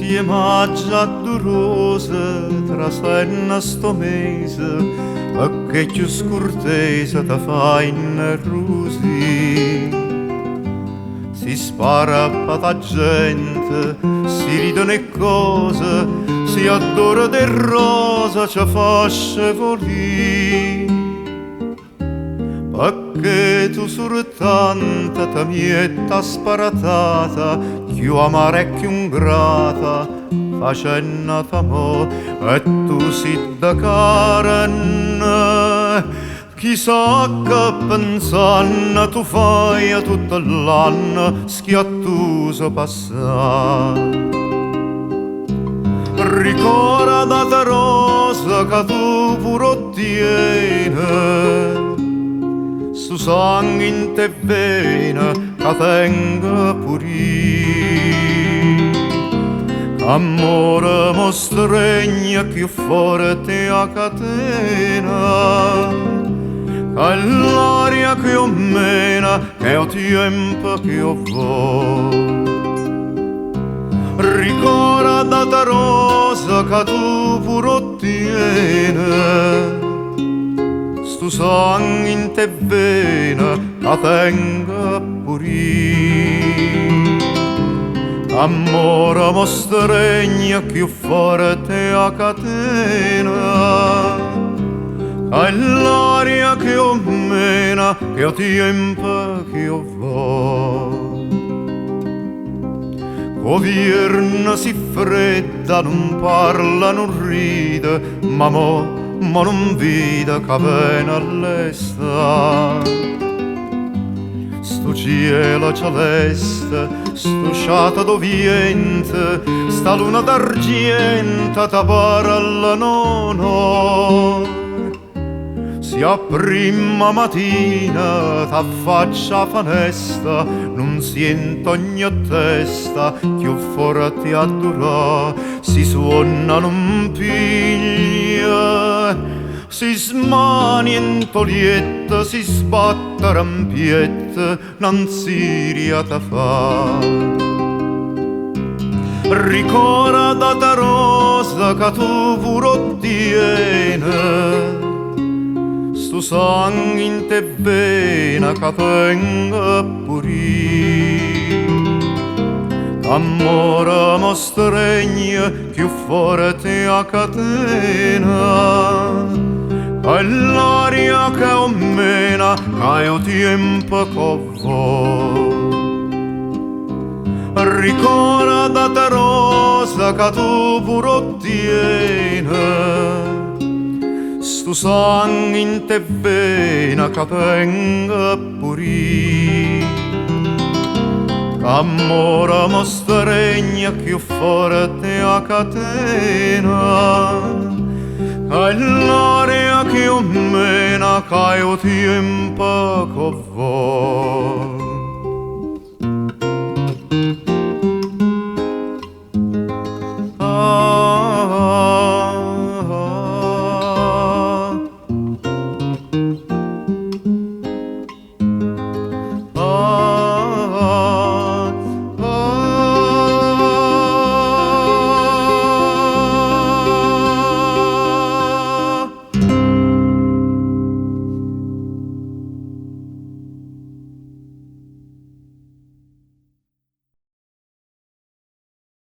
Si 'e maggio addurose trasenno sto mese, pecché cchiù scurtese te fai nervosì. Si spara pa' ta gente, si ridono 'e cose, si addore de rosa ci fa scevolì. Pecché tu soltanto te miette a sparatata, cchiù amara e cchiù 'ngrata, facenno t'amò, e tu si de carne. Chissà che pensanno tu fai tutto l'anno schiattuso passà. Ricordate rosa che tu pure tieni, sto sangue in te vena che tengo pure io. Amore mo stregna più forte a catena, che l'aria che o mena, che o tempo che o vo. Ricordate rosa che tu pure tieni, sto sangue in te vena che tengo pure io. Amore mo stregna più forte a catena, che l'aria che o mena, che o tempo che o vo. O vierno si fredda, non parla, non ride, ma mo, mo non vede che viene all'està. Sto cielo celeste, sto sciato do viento, sta luna d'argento te parla no no. Si a prima mattina t'affaccia 'a fenesta, nun siento ogni testa cchiù forte addurà, si suonna nun piglia, si smania 'int' 'o lietto, si sbattere 'mpietto, na 'nziria te fa. Ricordate rosa che tu pure 'o tiene, sto sangue in te vena che tengo pure io. Amore mo stregna più forte a catena, che l'aria che o mena, che o tempo che o vo. Ricordate rosa che tu pure 'o tiene, sto sangue in te vena che tengo pure io. Amore mo stregna più forte a catena, che l'aria che o mena, che o tempo che o vo.